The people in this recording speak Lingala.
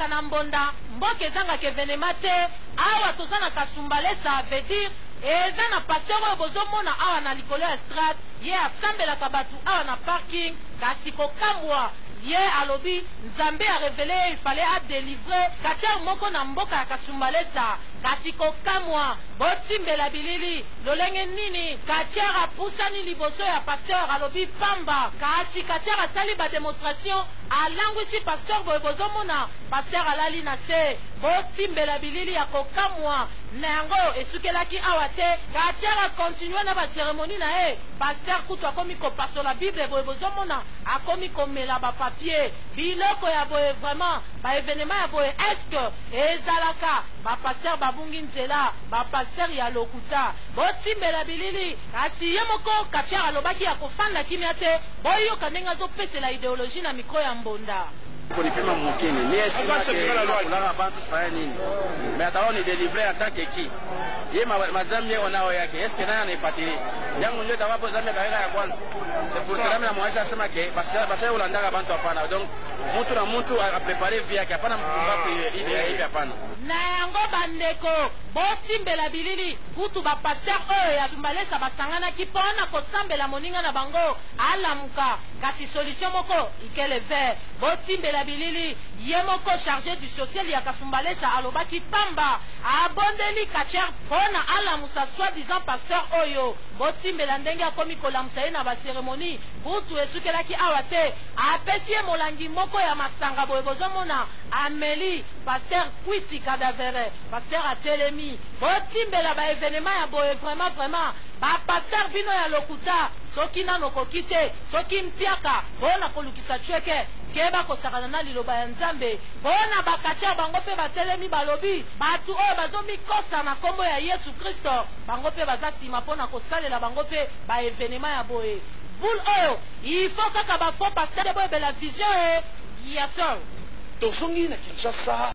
balobaka na mbonda, mboka ezangaka evenement te, awa toza na Kasumbalesa veut dire eza na pasteur oyo bozo mona awa na likolo ya estrade, ye asambelaka batu awa na parking, kasi kokamwa ye alobi Nzambe a revele ye il fallait a delivrer catcheur moko na mboka ya Kasumbalesa, kasi kokamwa botimbela bilili lolenge nini catcheur apusani liboso ya pasteur alobi pamba, kasi catcheur asali ba demonstration Alangwisi pasteur boye bozo mona pasteur alali na se botimbela bilili ya kokamua na yango esukelaki awa te catcheur a continue na ba ceremonie na ye pasteur kutu akomi kopasola bible boye bozo mona akomi komela ba papier biloko ya boye vraiment ba evenement ya boye est ce que ezalaka ba pasteur babungi nzela ba pasteur ya lokuta botimbela bilili kasi ye moko catcheur alobaki akofanda kimia te Boyoka ndenge azo pesela ideologie na micro ya mbonda. Konipima mukini mie sina ke nakulaka bantu sifanya nini mais atao ni delivrer en tant que qui ye mazambi yeko nao yake est ce que nani anaifuatilia yangu ndio itakuwa hapo zambi akaweka ya kwanza c'est pour cela mimi namuonyesha asema ke basha ulandaka bantu hapana donc mutu na mutu a préparer vie yake hapana mpumbafu ile hivi hapana. Na yango ba ndeko botimbela bilili kutu ba pasteur oyo ya Sumbalesa basanganaki po na kosambela moninga na bango Alamuka kasi solution moko ikele ve botimbela bilili ye moko charge du social ya kasumbalesa alobaki pamba abondeli catcheur pona alamusa soit disant pasteur oyo botimbela ndenge akomi kolamusa ye na ba ceremonie kutu esukelaki awa te apesi ye molangi moko ya masanga boye bozomona ameli pasteur kwiti cadavere pasteur atelemi botimbela ba evenement ya boye vraiment vraiment Ba pasteur bino ya lokuta soki nanu okoki te soki mpiaka pona kolukisa tshweke keba kosakana na liloba ya nzambe pona ba catcheur bango pe batelemi balobi batu oyo bazo mikosa na kombo ya yesu christo bango pe baza sima pona kosalela bango pe ba evenement ya boye boule oyo il faut kaka ba faux pasteur boyebela vision e ya solo. Tozongi na Kinshasa.